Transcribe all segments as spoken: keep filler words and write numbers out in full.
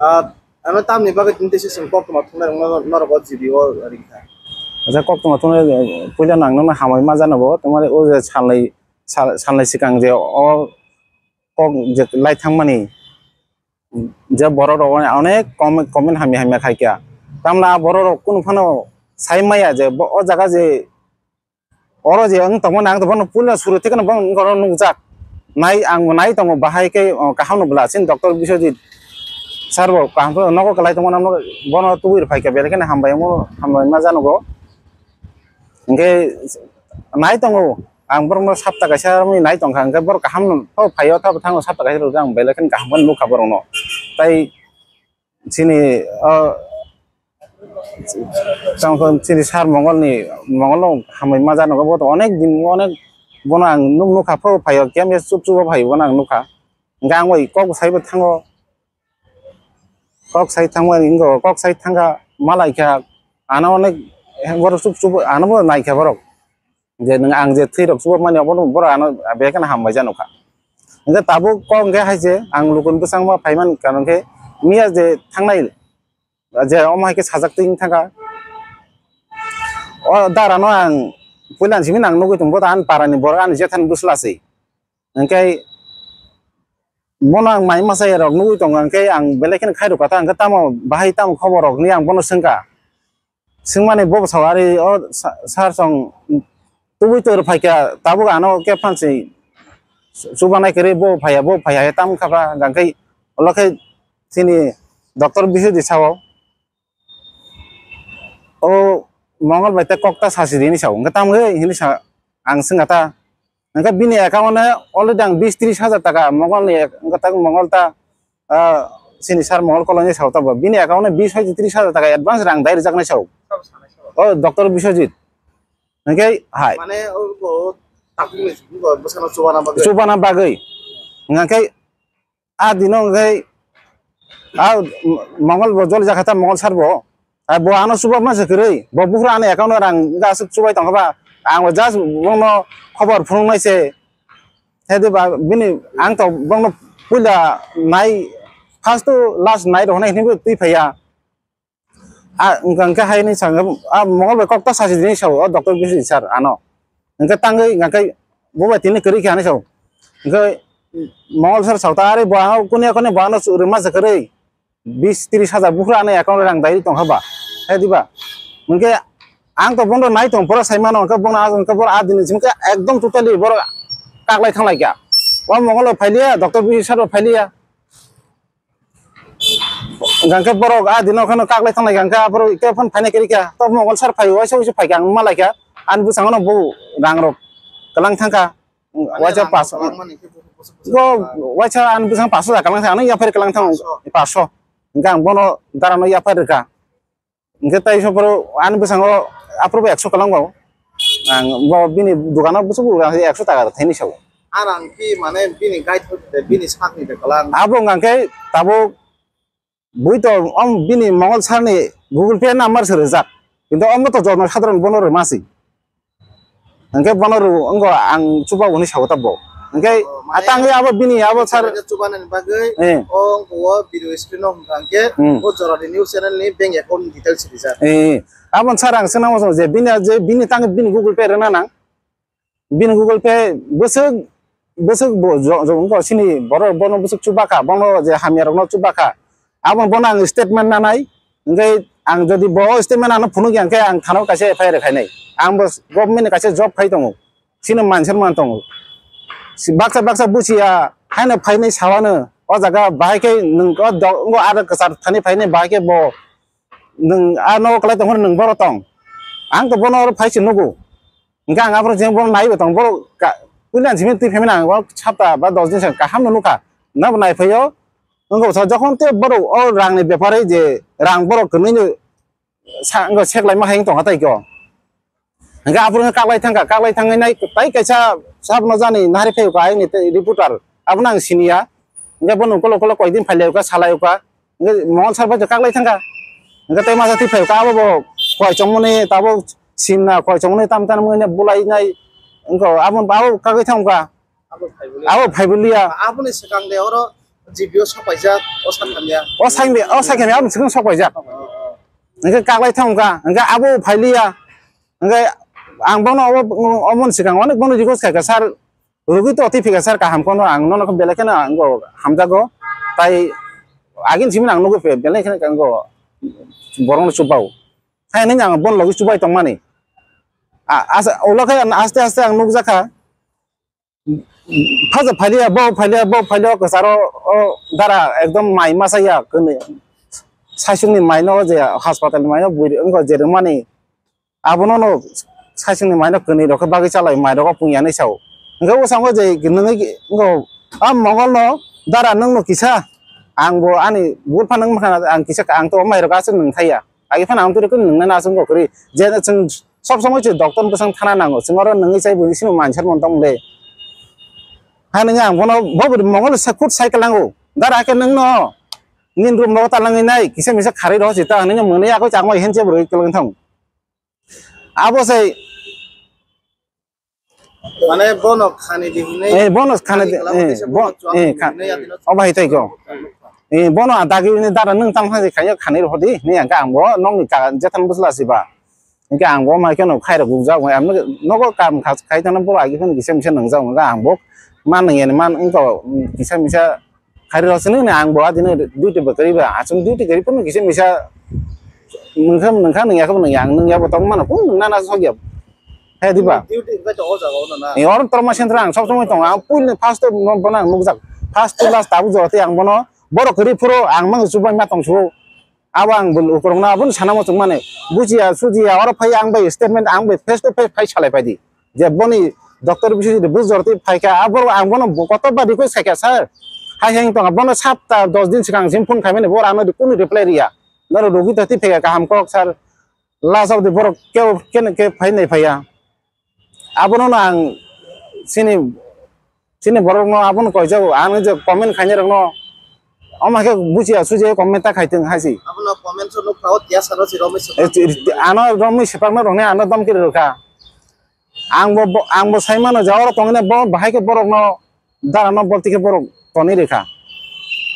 Ah, ano tamni bagwi tini teisa chwng koktwma thumnai rokno norok o G B o ring kha. Acha koktwma thumnai, eh, puila nang nokno hambai ma jano bo, tamani o je salnwi, sal-, salnwi swkang je o kok je lai thangmani, je borok rok onek comment, comment hamya hamya khai kha. Tamla borok rok kunu phano sai maya je bo o jaga je oro je wng tongmani ang to bono puila suru thikeno bono wngkha oro nukjak. Nai ang bo nai tongo bahai khe, o, kaham no bwla chini doctor Biswajit sir bo kaham khe nogo kwlai tongmani bono tubui rw phaikha belai kheno hambai omo hambai ma janogo. Hinkhe nai tongo ang borokno sapta kaisa romwi nai tongkha hinkhe borok kaham no phaio tabo thango sapta kaisa rwgwi ang belai kheno kaham khe nukha borokno. Tai chini, o, chini sir Mongol ni, Mongol no hambai ma janogo bo to onek din onek bono ang nuk nukha pho phaio kemya chup chup o phaio bono ang nukha. Hinkhe ang bai kok sai bo thango. Kok sai thangmani wngkha, kok sai thangkha, malaikha, ano onek borok chup chup ano bo naikha borok. Je nwng ang je thwi rok chup mani obono borok ano bek no hambai jano kha. Hinkhe tabuk kok hinkhe hai je ang lukuni bwskango phaimani karon khe miya je thangnai je omo hai khe sajak twi wng thangkha. O dara no ang puila simi nang nugwi tongbo ta ani para ni borok ani jethani bwsla se. Hinkhe bono ang mai masa rok nugwi tongo, hinkhe ang belai kheno khai rwkha ta, hinkhe tamo bahai tamo khobor rok hinwi ang bono swngkha. Swngmani bo sao ari o sa-, sir song tubui tor phaikha, tabuk ano khe phansi chubanai kwrwi bo phaiya, bo phaiya, tam kha ba, hinkhe ulo khe chini doctor Biswajit sao. O Mongol bai tei kok ta sasi di hinwi sao. Hwnkhe tamo hinwi sa ang swngkha ta. Hwnkhe bini account o already ang bis tris hajar taka Mongol ni ac-, hwnkhe ta Mongol ta, ah, chini sir Mongol koloni sao ta bo. Bini account o bis hai tris hajar taka advance rang dai rwjaknai sao. O doctor Biswajit. Hwnkhe hai. Mane o, o, taktik ni, o, bwsano chubana bagwi. Chubana bagwi. Hwnkhe a dino hwnkhe a Mongol bo joli jakha ta Mongol sir bo. Ai bo ano chuba ma se kwrwi. Bo buphuru ani account o rang ga aswk chubai tongkha ba. Ang bo just bono khobor phunuknai se. Hede ba bini ang to bono puila nai first to last nai rok hinwi twi phaiya. A, hwnkha hwnkhe hai hinwi sa, a, Mongol bai kok ta sasi di hinwi sa o, o doctor Biswajit sir ano. Hwnkhe tangwi, hwnkhe bo bai tini kwrwi khe hinwi sa o. Hwnkhe Mongol sir sa o ta, "Are bo ano kuni kuni bo ano rwma se kwrwi. Bis tris hajar buphuru ani account rang dai tongkha ba." Hai diba? Hwnkhe ang to bono nai tong, pura sai mano, hwnkhe bono, hwnkhe bono a dini hwnkhe ekdom totally borok kaklai thanglaikha. O Mongol bai phailiya, doctor Biswajit sir bai phailiya. Hwnkhe borok a dino kheno kaklai thanglai kha, hwnkhe aphuru khe phone phaina kwrwi kha. To Mongol sir phai, waisa waisa phai kha, ang malaikha. Ani bwskango no bo rang rok kwlang thangkha. Waisa paso. Bo waisa ani bwskango paso da kwlang thang, ano yaphar kwlang thang paso. Hwnkhe ang bono dara no yaphar rwkha. Hwnkhe tai sophoro ani bwskango aphuru bo ekso kwlang bo. Ang bo bini dukano bwswk bo ekso taka thaini sao. Ar ang ki mane bini guide hoite bini sakni de kwlang. Abo hwnkha khe tabuk bui to om bini Mongol sir ni Google Pay number se rwjak. Kintu omo to jono sadharon bono rwma si. Hwnkhe bono rw-, wngkha ang chuba hwnwi sao ta bo. Hwnkhe, oh, mane, atangwi abo bini abo sir. Chubanani bagwi, eh, o wngkha o video screen o hwnkha hwnkhe, hmm, o Joradi news channel ni bank account ni details rijak. Eh, abo sir ang swnamo je bini, je bini tangwi bini Google Pay rwna nang. Bini Google Pay bwswk, bwswk bo jo-, jo-, wngkha sini borok bono bwswk chuba kha, bono je hamya rokno chuba kha. Abo bono ang statement nanai, hwnkhe ang jodi bo statement ano phunukya hwnkhe ang thana o kaisa F I R khainai. Ang bo government ni kaisa job khai tongo, chini manser man tongo. Si baksa baksa buchiya haino phainai sawano o jaga bahai khe nwng o do-, wngkha aro kwchar thani phainai bahai khe bo nwng a nogo kwlai tongphano nwng boro tong. Ang to bono oro phai se nugo. Hwnkhe ang aphuru je bono naibo tong, borok ka-, puila simi twi phaimani ang o sapta ba dos din se kaham no nukha. Nabo nai phaio, wngkha bwsa jokhon tei borok o rang ni bepari je rang borok kwnwi no sa-, wngkha seklaima hai wng tongkha tai khe o. Hwnkhe aphuru wngkha kaklai thangkha, kaklai thangwi nai tai kaisa sabno jani nahari phaio kha ayang ni tei reporter, abono ang siniya. Hwnkhe bono ukolok ukolok koidin phailaio kha, salaio kha. Hwnkhe Mongol sir bai kaklai thangkha. Hwnkhe tei masa twi phaio kha, abo bo koi chongmani, tabuk simna koi chongmani tam tam wngwi bulai nai. Wngkha abo, abo kagwi thangkha. Abo phaibo liya. Abo phaibo liya. Aboni swkang de oro G P O sok paijak, o sak hamya. O sak hamya, o sak hamya, aboni swkang sok paijak. Oh, oh. Hwnkhe kaklai thang wngkha, hwnkhe abo phailiya, hwnkhe ang bono obo, omo swkang onek bono request khaikha, sir, rugwi to twi phikha, sir, kaham kono ang nono belai kheno ang go hamjago, tai agin simi ang nugwi belai kheno ang go borokno chubao. Hai hinwi ang bon logi chubai tongmani. A-, asa, ulo khe aste aste ang nukjakha. Phaja phailiya, bo phailiya, bo phailiya, kwcharo o dara ekdom mai masa ya, kwnwi. Saichungni maino je hospital ni maino bui wngkha je rwmani. Abono no saichungni maino kwnwi rok khe bagwi chalai, mai rok pungya hinwi sao. Hwnkhe o sango je nwngwi wngkha, a mongol no dara nwng no kisa, ang bo ani bul phano wngkha, ang kisa, ang to mai rok aswk nwng thaiya. Agi phano ang twi rw khe nwngnai aswk wngkha kwrwi. Je chwng sob somoi chwng doctor bwsang thana nango. Chwng oro nungwi chai bo sini manser mon tong le. Hai nungya ang bono bo bo mongol sa khut sai kwlango. Dara khe nungno. Nin room rogo talangwi nai kisa misa kharwi roho sita hinwi mwnwi ako chakma hen che bwrwi kwlwng thang. Abo sai Mane bono khani di hinwi. Eh, bono khani di, khani eh, khalamwi bo-, bono chuang eh, hinwi kha-, hinwi adino obo hai tai ko. Eh, bono a dagi ni dara nwng tam hai khayo khani rw di, ni ang ka ang bo nokni ka jetham bwsla si ba. Hingke ang bo mai kheno khairok gukjak, ang nogo kam kha-, khai tana bo agi phano kisa misa nwngjak, ang bo man nung yani man wngko, kisa misa Khari rok sini ni ang bo adini duty bo kwrwi ba. Aswk duty kwrwi phano kisa misa nungkha, nungkha nungya khe nungya, ang nungya bo tong mano, kung nungna na sokya. He diba? Duty hwnkhe to o jaga o na na. Ni or torma center ang sob somoi tongo. Ang puil ni first to no bono ang nukjak. First to last tabuk jora tei ang bono borok kwrwi phuru ang mang chubai ma tong su. Abo ang bul ukurung na abo sana mo chwng mane. Bujiya, sujiya, oro phai ang bai statement ang bai face to face phai salai pai di. Je boni doctor Biswajit Bey jora twi phaikha, abo ang bono kotor ba request khaikha, "Sir, hai hai wng tongkha, bono sapta dos din swkang simi phone khaimani, bo ano kunu reply riya. Noro rogi to twi phaikha kaham kok, sir, last of the borok kebo kene ke phai nai phaiya." Abono no ang sini, sini borok no abono koijao, ang je comment khainai rok no, omo khe bujiya sujiya comment ta khaitwng hai si. Abono comment so nukha o tiya sano si romwi swprak. Eh, ano romwi swprak no rok ne ano domkiri rokha. Ang bo, bo, ang bo sai mano je oro tongwi bo bahai khe borok no dara no bolti khe borok tonwi rikha.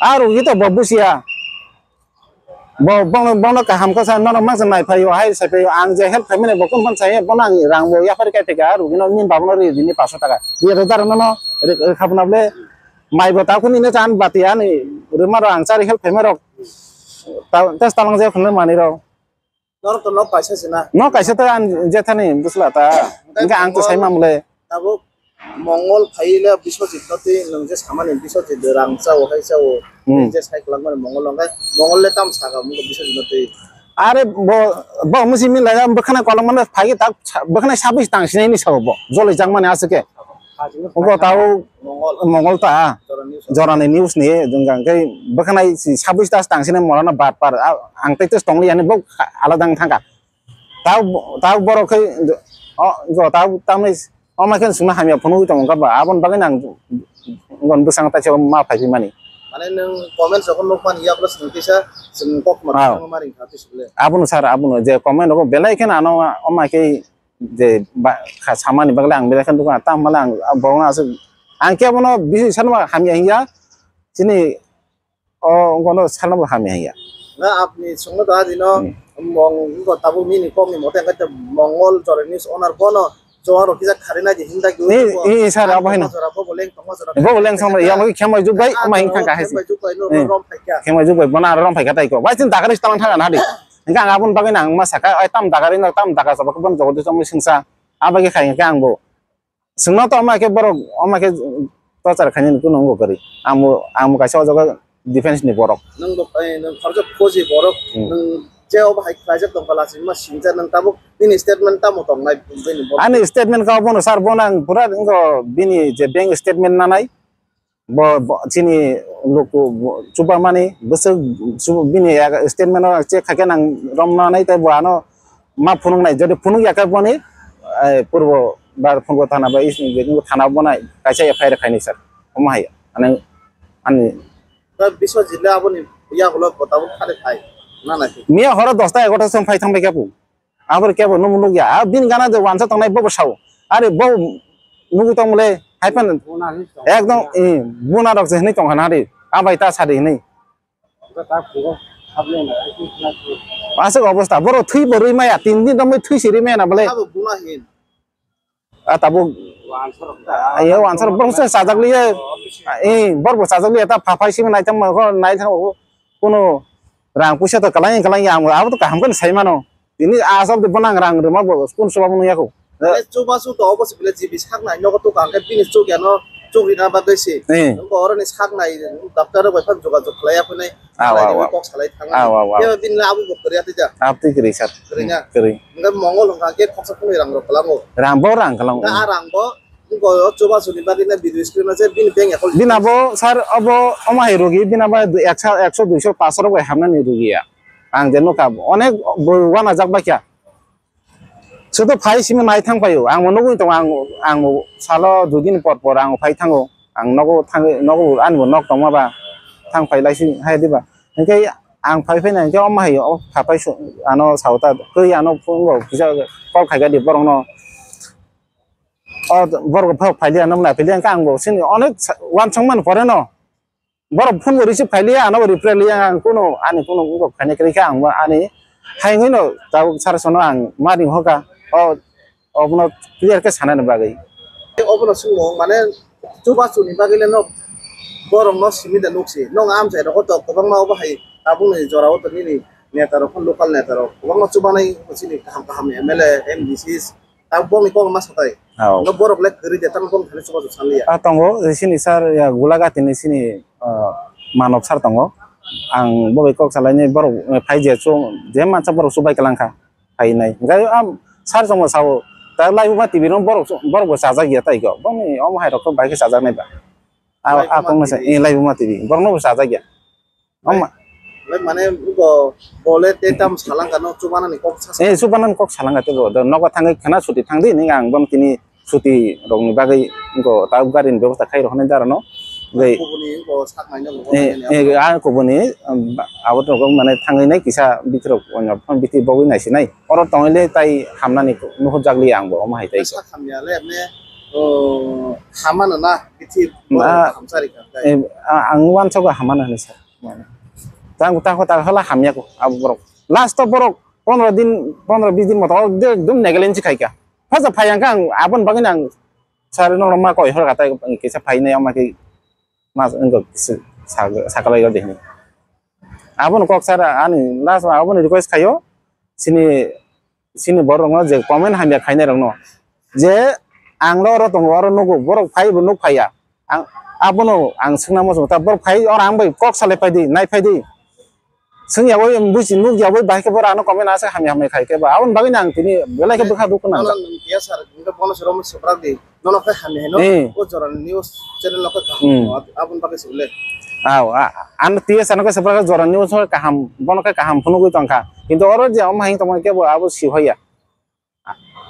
A rugi to bo busiya. Bo, bono, bono kaham khe sa nono masa nai phaio, hai sai phaio. Ang je help khaimani bo kun phan sai, bono ang rang bo yapari kai thika, rugi no min babu no ri dini paso taka. Biya dara no no ri, ri khabna ble mai bo ta kuni ne chan bati ani rima ro ang chari help khaima rok. Ta, tas talang je khunle mani rok. Norok to nok kaisa se na? Nok kaisa ta ang jethani bwsla ta. Hwnkhe ang to sai mamle. Tabuk Mongol phaile Biswajit no twi nwng je samani Biswajit rang chao hai chao. Hmm. Je sai kwlangmani Mongol hwnkhe Mongol le tam saka mungkha Biswajit no twi. Are bo, bo musi min laga bwkhana kolong mano phai tak bwkhana sabis tang sinai ni sao bo. Joloi jangmani aswk khe. Obo tao Mongol. Mongol ta. Jorani news. Jorani news ni jwng jang khe bwkhanai si sabis das tang sini morana bat par. A-, ang tei tes tongli yani bo alada wng thangkha. Tao, tao borok khe o, jo tao tamni o ma khe sungna hamya phunugwi tongo kha ba. Aboni bagwi nang gon bwsang ta se ma phai mani. Mane nwng comment rok nukmani yaklo swng kisa swng kok ma. Ah. Thangma ring kha tisule. Abono sir, abono je comment rok belai khe ano o ma khe je ba, kha, samani bagwi ang belai khe dukha, tamo le ang, ang borokno aswk, ang khe abono bisi sanma hamya hinya, chini o, wngkha no sanma bo hamya hinya. Na apni songno da dino, hmm, mong, wngkha tabuk nini kokni mote hwnkhe Mongol Jorani owner bono, jowaro kisa khari nai di hinda ki. Eh, eh, sir, abo haino. Jora bo boleng tongma jora. Bo boleng tongma, ya, mo khemai juk bai, ah, ma hing thangkha hai si. Khemai juk bai no, eh, rom phaikha. Khemai juk bai, bono aro rom phaikha tai ko. Bai chini dagari talang thangkha na di. Hingke ang aboni bagwi nang ma saka, "Ai, tam dagari no, tam daga sabak boni jogo disa mui singsa." Abagwi khai hingke ang bo. Sengno to ama khe borok, ama khe torchar khainani kuno wngkha kwrwi. Ang bo, ang bo kaisa o jaga defense ni borok. Nwng bo, eh, nwng khoroksa phoji borok, hmm, nwng je obo hai khlaijak tongkha lachima singcha nwng tabuk nini statement tamo tongnai bini borok? Ani statement kha bono sir, bono ang pura wngkha bini je bank statement nanai. Bo, bo, chini luku, bo, chubamani bwswk chu-, bini yak-, statement o check khaikhe nang romnanai tei bo ano ma phunuknai. Jodi phunuk ya khe boni, eh, purbo bar phunukgo thana bai is-, thana bo nai kaisa F I R khainai sir. Omo hai, ani, ani. Biswajit le aboni yagulo bo tabuk khade phai. Na nai. Miya horo dosta egarota song phai thang bai khe bo. Aboni kebo nukmung nukya. A bini gana je wansa tongnai bobo sao. Are bo nugwi tongmole hai phano ekdom, eh, buna rok je hinwi tongkha na re. Abai ta sadi hinwi. Aswk obostha, borok thwi bo rwi maya, tin din romwi thwi se rwi maya na bole. A tabuk. Ayo, answer borok se sajak liya. Eh, borok bo sajak liya, ta pha phai simi naithang ma, naithang ma, kuno rang puisa to kalai, kalai ya, abo to kaham khe sai mano. Tini asok de bonang rang rwma bo, kun soba mano yako. Chubachu to obo se bile G B sak nai, nogo to kaham khe bini chuk ya no, chuk rina bagwi se. Eh. Bo oroni sak nai, doctor rok bai phano jogajog khlai ya phone. Aw, aw, aw. Kok salai thang. Aw, aw, aw. Kebo din na abo bo kwrwi atwi ja. Abtwi kwrwi sir. Kwrwi na. Kwrwi. Hingke mongol hingka khe khoksa khunui rang rok kwlango. Rang bo rang kwlango. Hingke a rang bo, hingke o chubachu ni bagwi na video screen o je bini bank account. Bina bo sir obo omo hai rogi, bina bo eksa, ekso, duiso, paanso rok bai hamnani rogi ya. Ang je nukha onek bo wanajak bai kha. Sudu phai simi nai thang paio. Ang bo nugwi tongo, ang, ang bo salo dui din por por ang phai thango. Ang nogo thangwi, nogo ani bo nok tongma ba thang phai lai si hai diba. Hingke ang phai phai na hingke omo hai o kha phai su ano sao ta twi ano phungo kisa call khai di borok no. O borok phai phai di ano na phai di ang bo sini onek wansong man pore no. Borok phone bo receive khai liya, ano bo reply liya, ang kuno, ani kuno wngkok khaina kwrwi kha, ang bo ani hai wngwi no tabuk sir sono ang ma ring hoka, o, obono clear khe sanani bagwi. Obono swngmung, mane, chubachu ni bagwi le no borok no simi da nuk si, no amchai rogo to kwbangma obo hai tabuk ni jora o to nini neta rok, local neta rok, kwbangma chubanai chini kaham kaham M L A, M D Cs, Abo bongni kok ma satai. Aw. Nga borok le kwrwi de, tamo bong thani chubachu sanliya. A tongo, sini sir, ya, Gulagati ni sini, ah, manok sir tongo. Ang bo bai kok salaini borok, eh, phai je chung, je mansa borok chubai kalang kha, phai nai. Hingke am sir chongbo sao, ta live ma T V no borok, borok bo chajak ya tai go. Bongni omo hai rok to bai khe chajak nai ba. A, a kok no sa, eh, live ma T V, borok no bo chajak ya. Omo. Lai mane bo, bo le te tam salangka no chubanani kok sa. Eh, chubanani kok salangka te bo. Do nogo thangwi khana suti thangdi ning ang bom tini suti rokni bagwi go ta gari ni bebosta khai roknai dara no. Gai. Kubuni go sak nai no. Eh, eh, a kubuni, um, abo to go mane thangwi nai kisa bithi rok onyo phone bithi bogwi nai sinai. Oro tongwi le tai hamnani nuhur jak li ang bo omo hai tai. Sak hamya le ne, o, hamano na bithi. Ma, hamsari ka tai. Eh, a, ang wansa go hamano hinwi sa. Tang, tang, tang, hala hamya ko, abo borok. Last o borok pondro din, pondro bis din moto, o de, ekdom negligence khai kha. Phasa phai ang kha, ang aboni bagwi ang sir no ma koi hor kha tai, kisa phai nai, ama khe mas, wngkha, kisa sa-, sakalai o de. Abono kok sir, ani last o abono request khaio, sini, sini borok no je comment hamya khainai rok no. Je ang lo oro tongo, oro nugo, borok phai bo nuk phaiya. Ang, abono ang swngna muchungo, ta borok phai, oro ang bai kok salai phai di, nai phai di. Swngya bai, buji nukya bai, bahai khe borok ano comment asa hamya hamya khai khe ba. Aboni bagwi ang tini belai khe bwkha dukhu nang. Ano nung tiya sir, nungkhe bono soro swprak di. Nono khe hamya hino, eh, o jora news channel no khe kaham. Hmm. Aboni bagwi se le. Aw, a, ano tiya sano khe swprak jora news no kaham, bono khe kaham phunugwi tongkha. Kintu oro je omo hai tongma khe bo abo si hoya.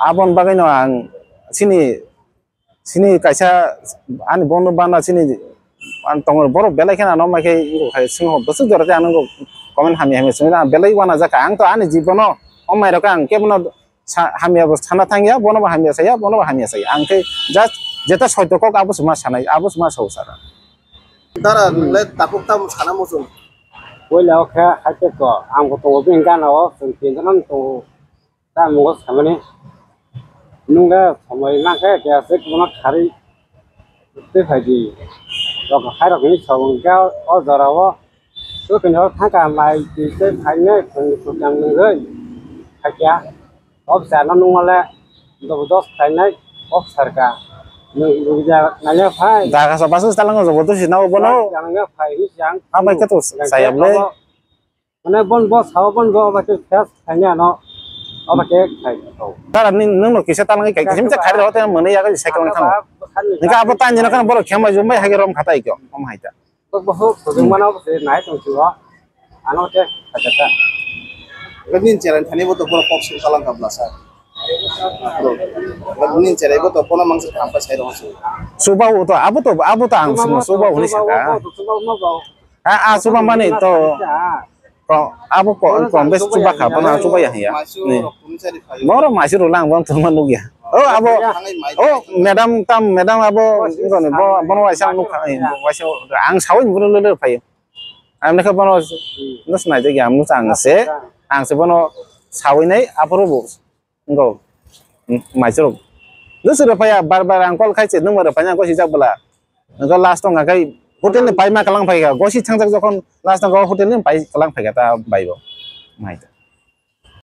Aboni bagwino ang sini, sini kaisa ani bono bana sini ang tongo, borok belai kheno ano mai khe wngkha, swngo bwswk jora khe ano comment hamya hamya swngo, ang belai uanajak kha. Ang to ani jibono o mai rok ang kebono sa-, hamya bo sana thangya, bono bo hamya saya, bono bo hamya saya. Ang khe just jeta soito kok abo se ma sanai, abo se ma sao sara. Dara le tapuk tam sana muchung. Puila o khe hai khe ko, ang bo tongo bini gana o, chwng tinjana tongo. Tamo samani nungkhe somoi mankhe khe aswk bono kharwi twi phaidi. Rok hairok hinwi sabo hwnkhe o jorao swkangni oro thangkha mai twi tei phainai phwrwngni swkang nungwi phaikha. Officer no nungmale jobodos khlainai officer ka. Nung rwgya nangya phai. Daga sa basu talango jobodos si nao bono. Nangya phai hinwi se ang. Amai khe to sayap le. Mane bon bo sao bon bo oba khe face khaini ano oba khe khai to. Dara ni nung no kisa talangwi kai kisa misa khari rote mwnwi yago cycle ni thango. Nika abo tan jeno kan borok khema jumbai hage rom khatai kyo om haita. Bo bo ho khujung mana bo se nai tong chuo. Ano khe khacha ta. Nin cherai thani bo to borok kok sung talang kabla sa. Nin cherai bo to bono mangsa thampai sai rong su. Suba o to abo to abo to ang sumo suba huni saka. Suba no ba. A, a, chuba mani to, ko, abo ko, ko, bes chuba kha, bono chuba ya hiya. Ni. Boro maisu rula ang bono tongma nugya. Oh, abo. Oh, madam tam, madam abo, bono waisa ang nukha, waisa ang sawi bono lele phai. Ang lekha bono, nos nai jagi ang nukha ang se, ang se bono sawi nai aporo bo. Ngo, maichoro. Dos re phai bar bar ang call khai se, nung bar phai ang ko sijak bela. Ngo last tong kai hotel ni pai ma kalang phai ka, gosi changjak jokhon last tong hotel ni pai kalang phai ka ta bai bo. Mai.